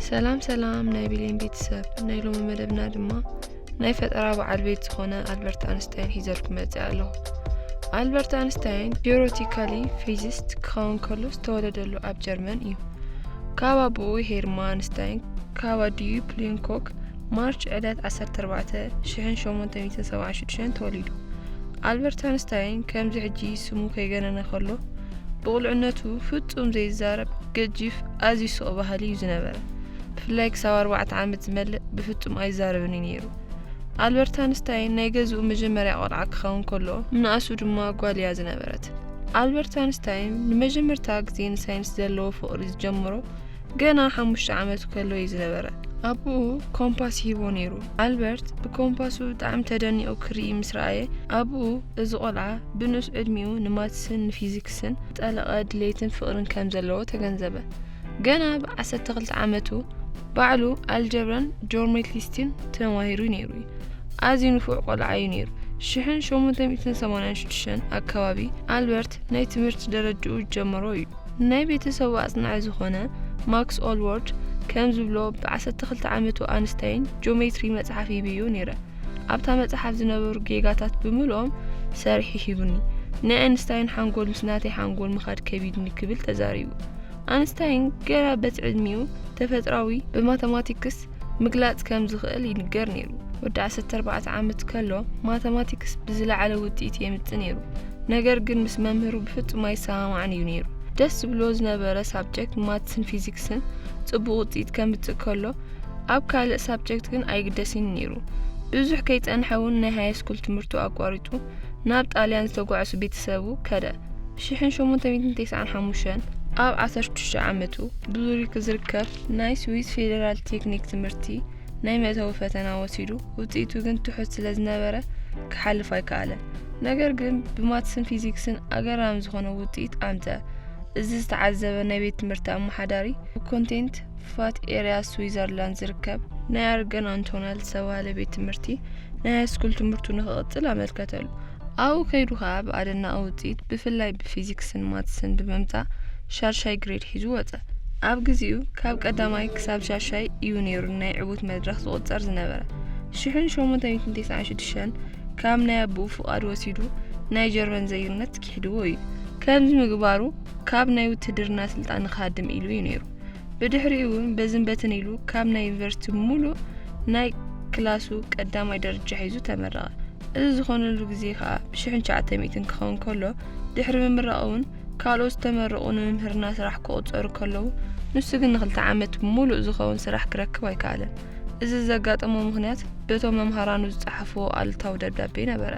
ሰላም ሰላም ናይ ቢልየን ቤተሰብ፣ ናይ ሎሚ መደብና ድማ ናይ ፈጠራ በዓል ቤት ዝኾነ ኣልበርት ኣንስታይን ሒዘልኩም መፅእ ኣለኹ። ኣልበርት ኣንስታይን ቲዮሬቲካሊ ፊዚስት ክኸውን ከሎ ዝተወለደሉ ኣብ ጀርመን እዩ። ካብ ኣቦኡ ሄርማ ኣንስታይን ካብ ኣዲኡ ፕሊንኮክ ማርች ዕለት ዓሰርተ ኣርባዕተ ሽሕን ሸሞንተ ሚእትን ሰብዓን ሽዱሽተን ተወሊዱ። ኣልበርት ኣንስታይን ከምዚ ሕጂ ስሙ ከይገነነ ከሎ ብቑልዕነቱ ፍጹም ዘይዛረብ ገጂፍ ኣዝዩ ስቕ በሃሊ እዩ ዝነበረ። ብፍላይ ክሳብ ኣርባዕተ ዓመት ዝመልእ ብፍጹም ኣይዛረብን እዩ ነይሩ። ኣልበርት ኣንስታይን ናይ ገዝኡ መጀመርያ ቆልዓ ክኸውን ከሎ ምንኣሱ ድማ ጓል እያ ዝነበረት። ኣልበርት ኣንስታይን ንመጀመርታ ግዜ ንሳይንስ ዘለዎ ፍቕሪ ዝጀመሮ ገና ሓሙሽተ ዓመቱ ከሎ እዩ ዝነበረ። ኣቦኡ ኮምፓስ ይህቦ ነይሩ። ኣልበርት ብኮምፓሱ ብጣዕሚ ተደኒቑ ክርኢ ምስ ረኣየ፣ ኣቦኡ እዚ ቆልዓ ብንኡስ ዕድሚኡ ንማትስን ንፊዚክስን ዝጠለቐ ድሌትን ፍቕርን ከም ዘለዎ ተገንዘበ። ገና ብ ዓሰርተ ክልተ ዓመቱ ባዕሉ ኣልጀብራን ጆሜትሪስትን ተማሂሩ ነይሩ እዩ። ኣዝዩ ንፉዕ ቆልዓ እዩ ነይሩ። ሽሕን ሸሞንተ ሚእትን ሰማንያን ሽዱሽተን ኣከባቢ ኣልበርት ናይ ትምህርቲ ደረጅኡ ዝጀመሮ እዩ። ናይ ቤተሰቡ ኣጽናዒ ዝኾነ ማክስ ኦልወርድ ከም ዝብሎ፣ ብ ዓሰርተ ክልተ ዓመቱ ኣንስታይን ጆሜትሪ መጽሓፍ ሂብዮ ነይረ። ኣብታ መጽሓፍ ዝነበሩ ጌጋታት ብምልኦም ሰሪሑ ሂቡኒ። ናይ ኣንስታይን ሓንጎል ምስ ናተይ ሓንጎል ምኻድ ከቢድኒ ክብል ተዛሪቡ። ኣንስታይን ገና በቲ ዕድሚኡ ተፈጥራዊ ብማተማቲክስ ምግላጽ ከም ዝኽእል ይንገር ነይሩ። ወዲ ዓሰርተ ኣርባዕተ ዓመት ከሎ ማተማቲክስ ብዝለዓለ ውጽኢት የምጽእ ነይሩ። ነገር ግን ምስ መምህሩ ብፍጹም ኣይሰማማዕን እዩ ነይሩ። ደስ ዝብሎ ዝነበረ ሳብጀክት ማትስን ፊዚክስን ጽቡቕ ውጽኢት ከምጽእ ከሎ፣ ኣብ ካልእ ሳብጀክት ግን ኣይግደስን ነይሩ። ብዙሕ ከይጸንሐ እውን ናይ ሃይ ስኩል ትምህርቱ ኣቋሪጹ ናብ ጣልያን ዝተጓዕሱ ቤተሰቡ ከደ። ሽሕን ሸሞንተ ሚእትን ተስዓን ሓሙሽተን ኣብ ዓሰርተ ሽዱሽተ ዓመቱ ብዙሪክ ዝርከብ ናይ ስዊስ ፌደራል ቴክኒክ ትምህርቲ ናይ መእተዊ ፈተና ወሲዱ፣ ውጽኢቱ ግን ትሑት ስለ ዝነበረ ክሓልፍ ኣይከኣለን። ነገር ግን ብማትስን ፊዚክስን ኣገራሚ ዝኾነ ውጽኢት ኣምጸ። እዚ ዝተዓዘበ ናይ ቤት ትምህርቲ ኣመሓዳሪ፣ ኮንቴንት ፋት ኤርያ ስዊዘርላንድ ዝርከብ ናይ ኣርገን ኣንቶና ዝተባህለ ቤት ትምህርቲ ናይ ሃይስኩል ትምህርቱ ንኽቕጽል ኣመልከተሉ። ኣብኡ ከይዱ ኸኣ ብኣደናቒ ውጽኢት፣ ብፍላይ ብፊዚክስን ማትስን ብምምጻእ ሻድሻይ ግሬድ ሒዙ ወጸ። ኣብ ግዜኡ ካብ ቀዳማይ ክሳብ ሻድሻይ እዩ ነይሩ ናይ ዕዉት መድረኽ ዝቑጸር ዝነበረ። ሽሕን ሸሞንተ ሚእትን ተስዓን ሽዱሽተን ካብ ናይ ኣቦኡ ፍቓድ ወሲዱ ናይ ጀርመን ዜግነት ክሕድዎ እዩ። ከምዚ ምግባሩ ካብ ናይ ውትድርና ስልጣን ንኽሃድም ኢሉ እዩ ነይሩ። ብድሕሪኡ እውን በዝን በትን ኢሉ ካብ ናይ ዩኒቨርሲቲ ሙሉእ ናይ ክላሱ ቀዳማይ ደረጃ ሒዙ ተመረቐ። እዚ ዝኾነሉ ግዜ ኸኣ ብሽሕን ትሽዓተ ሚእትን ክኸውን ከሎ፣ ድሕሪ ምምራቑ እውን ካልኦት ዝተመረቑ ንምምህርና ስራሕ ክቑጸሩ ከለዉ፣ ንሱ ግን ንኽልተ ዓመት ሙሉእ ዝኸውን ስራሕ ክረክብ ኣይከኣለን። እዚ ዘጋጠሞ ምኽንያት በቶም መምሃራኑ ዝጸሓፍዎ ኣሉታዊ ደብዳቤ ነበረ።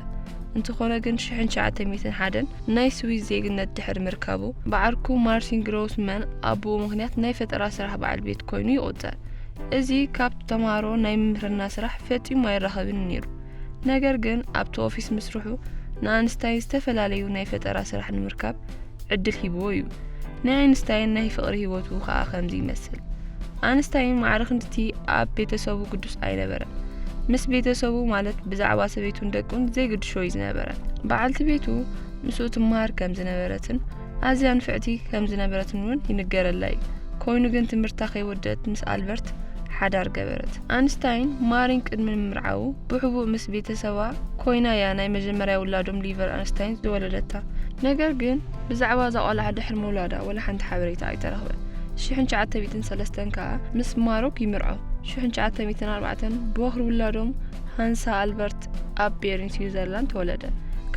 እንተኾነ ግን ሽሕን ትሽዓተ ሚእትን ሓደን ናይ ስዊዝ ዜግነት ድሕሪ ምርካቡ፣ ብዓርኩ ማርቲን ግሮስማን ኣቦኡ ምኽንያት ናይ ፈጠራ ስራሕ በዓል ቤት ኮይኑ ይቑጸር። እዚ ካብ ተማሃሮ ናይ ምምህርና ስራሕ ፈጺሙ ኣይራኸብን ነይሩ። ነገር ግን ኣብቲ ኦፊስ ምስርሑ ንኣንስታይን ዝተፈላለዩ ናይ ፈጠራ ስራሕ ንምርካብ ዕድል ሂብዎ እዩ። ናይ ኣንስታይን ናይ ፍቕሪ ህይወቱ ኸኣ ከምዚ ይመስል። ኣንስታይን ማዕረ ክንድቲ ኣብ ቤተሰቡ ግዱስ ኣይነበረን። ምስ ቤተሰቡ ማለት ብዛዕባ ሰበይቱን ደቁን ዘይግድሾ እዩ ዝነበረ። በዓልቲ ቤቱ ምስኡ ትመሃር ከም ዝነበረትን ኣዝያ ንፍዕቲ ከም ዝነበረትን እውን ይንገረላ እዩ። ኮይኑ ግን ትምህርታ ከይወደት ምስ ኣልበርት ሓዳር ገበረት። ኣንስታይን ማሪን ቅድሚ ምምርዓዉ ብሕቡእ ምስ ቤተሰባ ኮይና እያ ናይ መጀመርያ ውላዶም ሊቨር ኣንስታይን ዝወለደታ። ነገር ግን ብዛዕባ እዛ ቆልዓ ድሕሪ ምውላዳ ወላ ሓንቲ ሓበሬታ ኣይተረኽበን። ሽሕን ትሽዓተ ሚእትን ሰለስተን ከኣ ምስ ማሮክ ይምርዖ። ሽሕን ትሽዓተ ሚእትን ኣርባዕተን ቦኽሪ ውላዶም ሃንሳ ኣልበርት ኣብ ቤሪን ስዊዘርላንድ ተወለደ።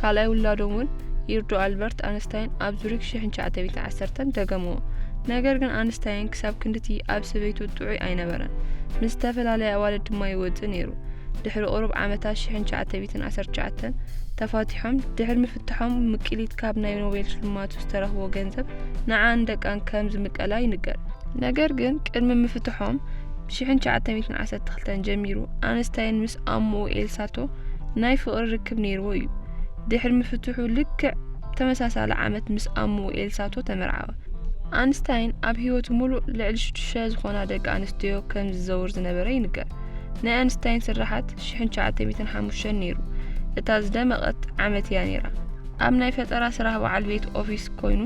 ካልኣይ ውላዶም እውን ኢርዶ ኣልበርት ኣንስታይን ኣብ ዙሪክ ሽሕን ትሽዓተ ሚእትን ዓሰርተን ደገምዎ። ነገር ግን ኣንስታይን ክሳብ ክንድቲ ኣብ ሰበይቱ ጥዑይ ኣይነበረን። ምስ ዝተፈላለያ ኣዋልድ ድማ ይወጽእ ነይሩ። ድሕሪ ቁሩብ ዓመታት ሽሕን ትሽዓተ ሚእትን ዓሰርተ ትሽዓተን ተፋቲሖም። ድሕሪ ምፍትሖም ምቅሊት ካብ ናይ ኖቤል ሽልማቱ ዝተረኽቦ ገንዘብ ንዓን ደቃን ከም ዝምቀላ ይንገር። ነገር ግን ቅድሚ ምፍትሖም ሽሕን ትሽዓተ ሚእትን ዓሰርተ ክልተን ጀሚሩ ኣንስታይን ምስ ኣሞኡ ኤልሳቶ ናይ ፍቕሪ ርክብ ነይርዎ እዩ። ድሕሪ ምፍትሑ ልክዕ ተመሳሳሊ ዓመት ምስ ኣሞኡ ኤልሳቶ ተመርዓወ። ኣንስታይን ኣብ ህይወቱ ሙሉእ ልዕሊ ሽዱሽተ ዝኾና ደቂ ኣንስትዮ ከም ዝዘውር ዝነበረ ይንገር። ናይ ኣንስታይን ስርሓት ሽሕን ትሽዓተ ሚእትን ሓሙሽተን ነይሩ። እታ ዝደመቐት ዓመት እያ ነይራ። ኣብ ናይ ፈጠራ ስራሕ በዓል ቤት ኦፊስ ኮይኑ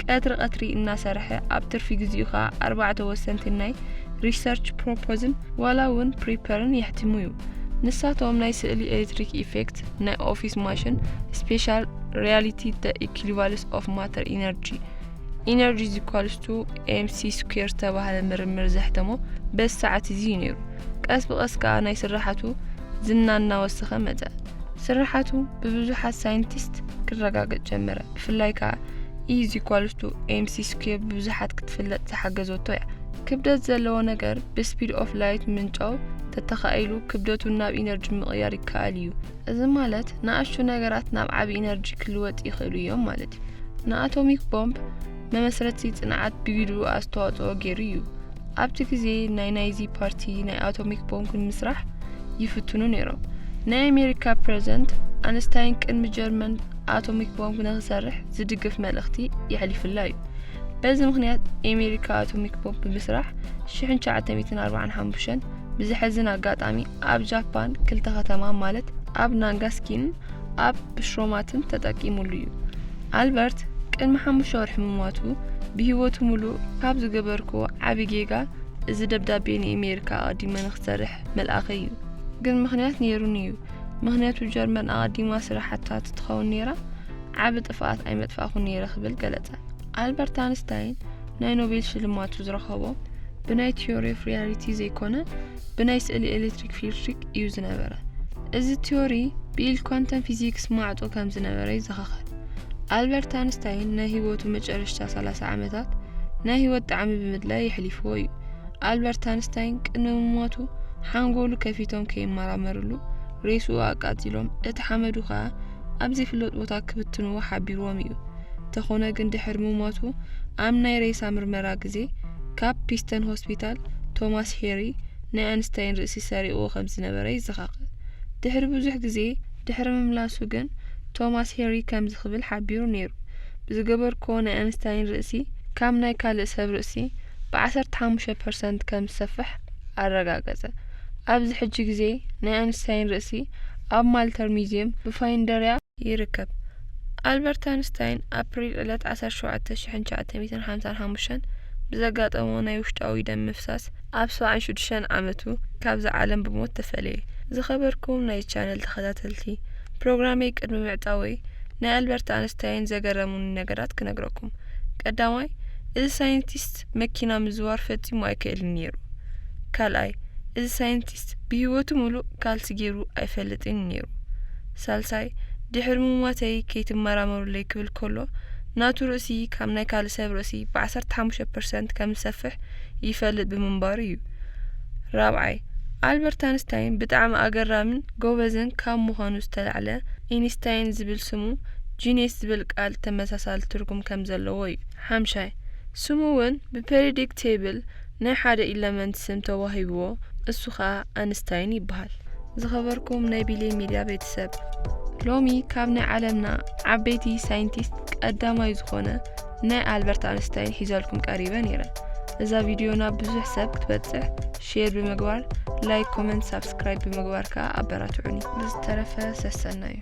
ቀትሪ ቀትሪ እናሰርሐ ኣብ ትርፊ ግዚኡ ኸኣ ኣርባዕተ ወሰንቲ ናይ research proposal ዋላ እውን ፕሪፐርን የሕትሙ እዩ። ንሳቶም ናይ ስእሊ ኤሌክትሪክ ኢፌክት፣ ናይ ኦፊስ ማሽን፣ ስፔሻል ሪያሊቲ፣ the equivalence of matter energy፣ energy is equals to mc square ዝተባህለ ምርምር ዘሕተሞ በዚ ሰዓት እዚ እዩ ነይሩ። ቀስ ብቐስ ከኣ ናይ ስራሓቱ ዝና እናወሰኸ መጸ። ስራሓቱ ብብዙሓት ሳይንቲስት ክረጋገጽ ጀመረ። ብፍላይ ከኣ E is equals to mc square ብብዙሓት ክትፍለጥ ዝሓገዘቶ እያ። ክብደት ዘለዎ ነገር ብስፒድ ኦፍ ላይት ምንጫው ተተኻኢሉ ክብደቱ ናብ ኢነርጂ ምቕያር ይከኣል እዩ። እዚ ማለት ንኣሽቱ ነገራት ናብ ዓቢ ኢነርጂ ክልወጥ ይኽእሉ እዮም ማለት እዩ። ንኣቶሚክ ቦምብ መመስረቲ ጽንዓት ብግድኡ ኣስተዋጽኦ ገይሩ እዩ። ኣብቲ ግዜ ናይ ናዚ ፓርቲ ናይ ኣቶሚክ ቦምብ ንምስራሕ ይፍትኑ ነይሮም። ናይ ኣሜሪካ ፕረዚደንት ኣንስታይን ቅድሚ ጀርመን ኣቶሚክ ቦምብ ንኽሰርሕ ዝድግፍ መልእኽቲ የሕሊፍላ እዩ። በዚ ምኽንያት ኣሜሪካ ኣቶሚክ ቦምብ ብምስራሕ ሽሕን ትሽዓተ ሚእትን ኣርባዓን ሓሙሽተን ብዘሕዝን ኣጋጣሚ ኣብ ጃፓን ክልተ ከተማ ማለት ኣብ ናጋሳኪን ኣብ ብሽሮማትን ተጠቂሙሉ እዩ። ኣልበርት ቅድሚ ሓሙሽተ ወርሒ ምሟቱ ብህይወቱ ሙሉእ ካብ ዝገበርክዎ ዓቢ ጌጋ እዚ ደብዳቤ ንኣሜሪካ ኣቐዲመ ንኽሰርሕ ምልኣኸይ እዩ። ግን ምኽንያት ነይሩኒ እዩ። ምኽንያቱ ጀርመን ኣቐዲማ ስራሓታ ትትኸውን ነይራ ዓቢ ጥፍኣት ኣይመጥፋእኹን ነይረ ክብል ገለጸ። ኣልበርት ኣንስታይን ናይ ኖቤል ሽልማቱ ዝረኸቦ ብናይ ቲዮሪ ኦፍ ሪያሊቲ ዘይኮነ ብናይ ስእሊ ኤሌክትሪክ ፊልድ ትሪክ እዩ ዝነበረ። እዚ ቲዮሪ ብኢድ ኳንተም ፊዚክስ ማዕጾ ከም ዝነበረ ይዘኻኸር። ኣልበርት ኣንስታይን ናይ ህይወቱ መጨረሽታ ሰላሳ ዓመታት ናይ ህይወት ጣዕሚ ብምድላይ የሕሊፍዎ እዩ። ኣልበርት ኣንስታይን ቅድሚ ምሞቱ ሓንጎሉ ከፊቶም ከይመራመርሉ ሬስኡ ኣቃጺሎም እቲ ሓመዱ ከኣ ኣብ ዘይፍለጥ ቦታ ክብትንዎ ሓቢርዎም እዩ። ተኾነ ግን ድሕሪ ምሞቱ ኣብ ናይ ሬሳ ምርመራ ግዜ ካብ ፒስተን ሆስፒታል ቶማስ ሄሪ ናይ ኣንስታይን ርእሲ ሰሪቕዎ ከም ዝነበረ ይዘኻኸር። ድሕሪ ብዙሕ ግዜ ድሕሪ ምምላሱ ግን ቶማስ ሄሪ ከምዚ ክብል ሓቢሩ ነይሩ፣ ብዝገበርክዎ ናይ ኣንስታይን ርእሲ ካብ ናይ ካልእ ሰብ ርእሲ ብ ዓሰርተ ሓሙሽተ ፐርሰንት ከም ዝሰፍሕ ኣረጋገጸ። ኣብዚ ሕጂ ግዜ ናይ ኣንስታይን ርእሲ ኣብ ማልተር ሚዝየም ብፋይንደርያ ይርከብ። ኣልበርት ኣንስታይን ኣፕሪል ዕለት ዓሰርተ ሸውዓተ ሽሕን ትሽዓተ ሚእትን ሓምሳን ሓሙሽተን ብዘጋጠሞ ናይ ውሽጣዊ ደም ምፍሳስ ኣብ ሰብዓን ሽዱሽተን ዓመቱ ካብዛ ዓለም ብሞት ተፈለየ። ዝኸበርኩም ናይ ቻነል ተኸታተልቲ፣ ፕሮግራመይ ቅድሚ ምዕጻወይ ናይ ኣልበርት ኣንስታይን ዘገረሙኒ ነገራት ክነግረኩም። ቀዳማይ፣ እዚ ሳይንቲስት መኪና ምዝዋር ፈጺሙ ኣይክእልን ነይሩ። ካልኣይ፣ እዚ ሳይንቲስት ብህይወቱ ሙሉእ ካልሲ ገይሩ ኣይፈልጥን ነይሩ። ሳልሳይ፣ ድሕሪ ምሟተይ ከይትመራመሩለይ ክብል ከሎ ናቱ ርእሲ ካብ ናይ ካልእ ሰብ ርእሲ ብ ዓሰርተ ሓሙሽተ ፐርሰንት ከም ዝሰፍሕ ይፈልጥ ብምንባሩ እዩ። ራብዓይ፣ ኣልበርት ኣንስታይን ብጣዕሚ ኣገራምን ጎበዝን ካብ ምዃኑ ዝተላዕለ ኢንስታይን ዝብል ስሙ ጂኔስ ዝብል ቃል ተመሳሳሊ ትርጉም ከም ዘለዎ እዩ። ሓምሻይ፣ ስሙ እውን ብፔሪዮዲክ ቴብል ናይ ሓደ ኢለመንት ስም ተዋሂብዎ፣ እሱ ኸኣ ኣንስታይን ይበሃል። ዝኸበርኩም ናይ ቢሌ ሚድያ ቤተሰብ፣ ሎሚ ካብ ናይ ዓለምና ዓበይቲ ሳይንቲስት ቀዳማይ ዝኾነ ናይ ኣልበርት ኣንስታይን ሒዘልኩም ቀሪበ ነይረ። እዛ ቪድዮና ብዙሕ ሰብ ክትበጽሕ ሼር ብምግባር፣ ላይክ፣ ኮመንት፣ ሳብስክራይብ ብምግባር ከኣ ኣበራትዑኒ። ብዝተረፈ ሰሰናዩ።